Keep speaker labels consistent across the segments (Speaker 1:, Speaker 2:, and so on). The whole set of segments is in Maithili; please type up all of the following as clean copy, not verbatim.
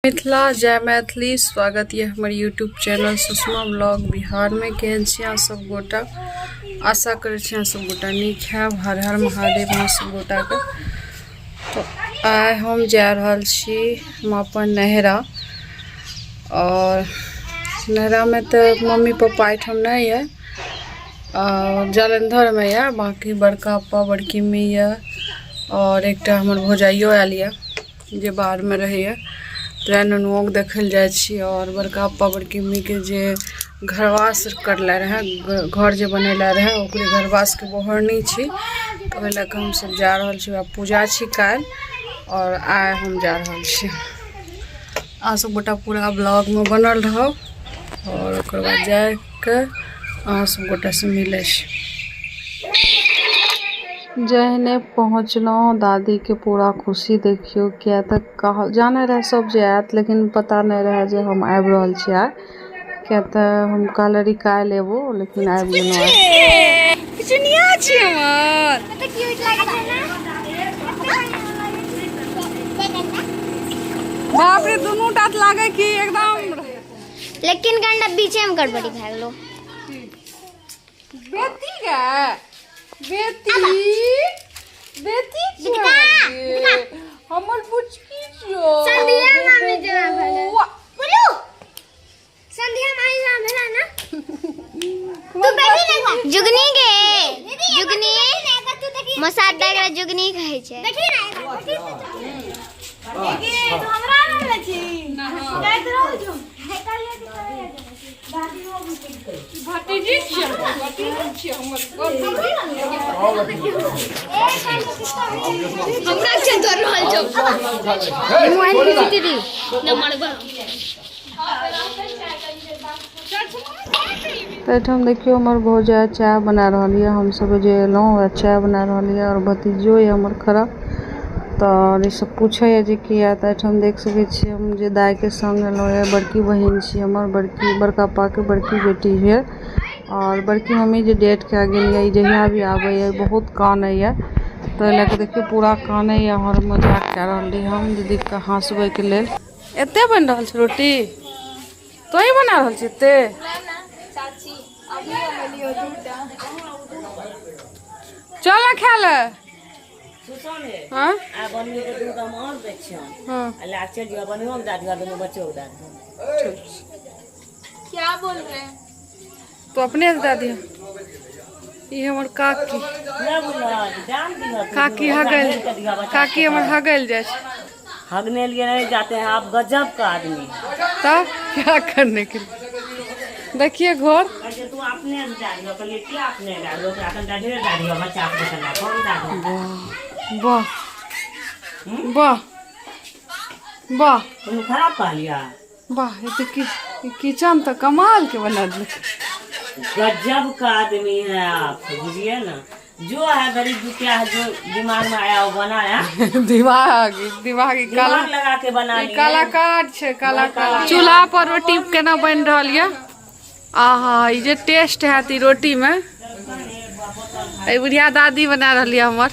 Speaker 1: मिथिला जय मैथिली। स्वागत यऽ हमर यूट्यूब चैनल सुषमा ब्लॉग बिहारमे। केहन छी अहाँ सब गोटा? आशा करै छी अहाँ सब गोटा नीक हैब। हर हर महादेव अहाँ सब गोटाके। तऽ आइ हम जा रहल छी हम अपन नैहरा, आओर नैहरामे तऽ मम्मी पप्पा एहिठाम नहि यऽ, जालंधरमे यऽ। बाँकी बड़का पप्पा बड़की मम्मी यऽ, आओर एकटा हमर भौजाइयो आयल यऽ जे बाहरमे रहैए। तैँ नुनुओके देखै लए जाइ छी। आओर बड़का पप्पा बड़की मम्मीके जे घरवास करले रहै, घर जे बनेले रहै, ओकरे घरवासके बोहरनी छी, तऽ ओहि लए कऽ हमसभ जा रहल छी। पूजा छी काल्हि आओर आइ हम जा रहल छी। अहाँ सब गोटा पूरा ब्लॉगमे बनल रहब, आओर ओकर बाद जाके अहाँ सब गोटासँ मिलै छी। जहने पहुँचलहुँ, दादीके पूरा खुशी देखियौ, किया तऽ कहल जानै रहै सब जे आयत, लेकिन पता नहि रहै जे हम आबि रहल छी आइ, किया तऽ हम कहले रही काल्हि एबो, लेकिन आबि गेलहुँ आइ। चिनिया छी हमर। बाप रे, दुनू टा तऽ लागै कि एकदम।
Speaker 2: लेकिन कनिटा बीचे में गड़बड़ी भए गेलो।
Speaker 1: बेटी गे, बेटी, बेटी छियो हमर, बुचकी छियो।
Speaker 2: संध्या मामी जेना भेलै। बोलू, संध्या मामी जेना भेलै ना? तू बैठी ने जुगनी गे, जुगनी मसाद दाइ जुगनी कहै छै। देखी ना,
Speaker 3: हमरा रहल छी, जाइत रहल छौ।
Speaker 1: भतीजी छियै, भतीजी छियै हमर।
Speaker 2: हमरा के दौड़ रहल छौ मोबाइल के दीदी नंबर।
Speaker 1: तऽ एहिठाम देखियौ, हमर भौजाइ चाय बना रहल यऽ। हमसभ जे एलहुँ, वएह चाय बना रहल यऽ, आओर भतीजो यऽ हमर खड़ा, तऽ ईसभ पूछैए जे किया। तऽ एहिठाम देख सकै छियै, हम जे दाइके सङ्ग एलहुँ यऽ, बड़की बहिन छी हमर, बड़की बड़का पापाके बड़की बेटी यऽ। आओर बड़की मम्मी जे डेथ कए गेल यऽ, ई जहिया भी आबैए बहुत कानैए, तऽ ओहि लए कऽ देखियौ पूरा कानैए। आओर मजाक कए रहल रही हम दीदीके हँसबैके लेल। एते बनि रहल छै रोटी? तोही बना रहल छी एते? चल ना खा ले। हाँ हाँ,
Speaker 3: क्या बोल रहे हैं?
Speaker 1: तो अपने से दे दिया। ई हमर काकी, काकी हगल, काकी हमर हगल जाइ छै।
Speaker 4: हगने लिए नहीं जाते हैं आप, गजब का आदमी।
Speaker 1: तब क्या करने के लिए? देखिए घर।
Speaker 4: कहै तू अपने से दए दिहो। कहलियै क्या अपने दए दिहो? ओकरा कनिटा ढेर दए दिहो, बच्चा के कनिटा कम दए दिहो।
Speaker 1: वाह वाह वाह!
Speaker 4: कोनो खराब कहलियै?
Speaker 1: वाह, ई तऽ कि किचन तऽ कमाल के बना देलक।
Speaker 4: गजब का आदमी है आप, बुझिए ना। जो है गरीब दुखिया है, जो दिमाग में आया वो बनाया।
Speaker 1: दिमाग, दिमाग ई काला
Speaker 4: दिमाग लगा के बना
Speaker 1: ई
Speaker 4: लिए।
Speaker 1: कलाकार छै, कलाकार। चूल्हा पर रोटी केना बनि रहल यऽ! आहा, ई जे टेस्ट हैत ई रोटी में! एहि बुढ़िया दादी बना रहल यऽ हमर।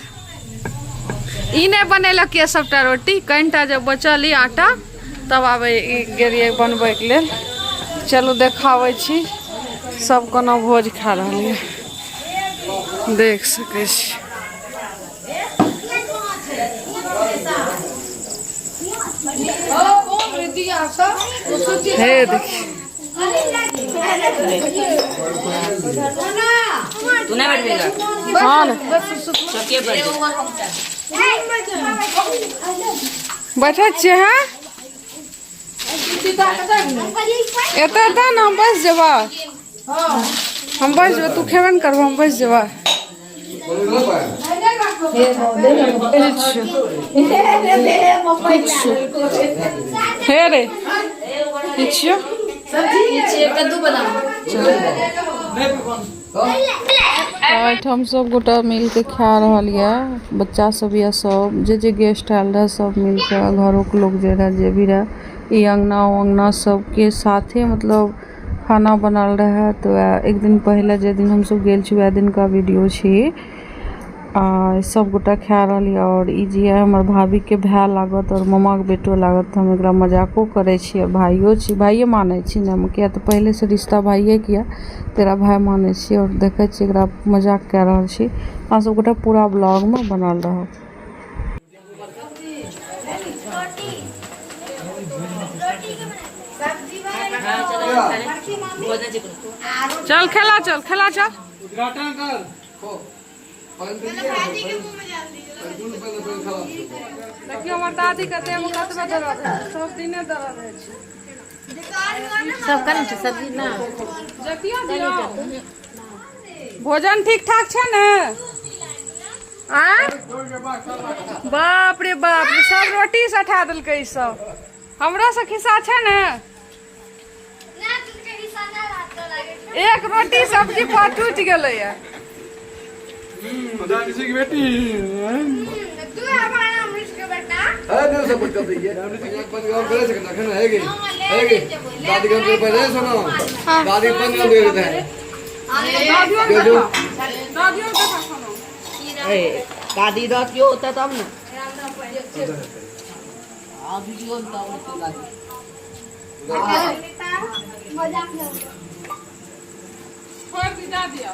Speaker 1: ई नहि बनेलक यऽ सबटा रोटी, कनिटा जब बचल ई आटा तब आबै ई गेलियै बनबैके लेल। चलू, देखाबै छी सब कोना भोज खा रहल यऽ। देख सकै छी। हे देखिए।
Speaker 4: तू नहीं बैठेगा?
Speaker 1: हाँ ने।
Speaker 4: चौकिए पर।
Speaker 1: बैठे छियै। हैं, एतऽ एतऽ ने, हम बैस जेबा, हम बैस जेबै। तू खेबे ने करबो, हम बैस जेबा। किछु किछु हे रे, किछु। एहिठाम सब गोटा मिलके खा रहल यऽ, बच्चा सब यऽ, सब जे जे गेस्ट आयल रहै सब मिलके, घरोके लोग जे रहै, जे भी रहै, ई अङ्गना ओ अङ्गना सबके साथे मतलब खाना बनल रहै। तऽ वएह एक दिन पहिले, जे दिन हमसब गेल छी, वएह दिनका वीडियो छी। आ सब गोटा खा रहल यऽ आओर ई जे यऽ हमर भाभीके भाय लागत आओर मामाके बेटो लागत। हम एकरा मजाको करै छी आओर भाइयो छी, भाइये मानै छी ने हम, किया तऽ पहिलेसँ रिश्ता भाइयेके यऽ, तेरा भाय मानै छी। आओर देखै छी एकरा मजाक कए रहल छी। अहाँ सब गोटा पूरा ब्लॉगमे बनल रहब। चल खेला, चल खेला, चल। देखियौ हमर दादी के देह में कतबे दर्द है, सब दिने दर्द होइ छै।
Speaker 3: सब करै छै सब्जी ना।
Speaker 1: जतियो दियौ। भोजन ठीक ठाक छै ने? आँय बाप रे बाप रे, सब रोटी सठा देलकै ई सब। हमरो से खिस्सा छै ने? एक रोटी सब्जी पर टूटि गेलैया।
Speaker 4: दादी रहतियो होता तब ने।
Speaker 1: छोड़ि दी, दए दिअ।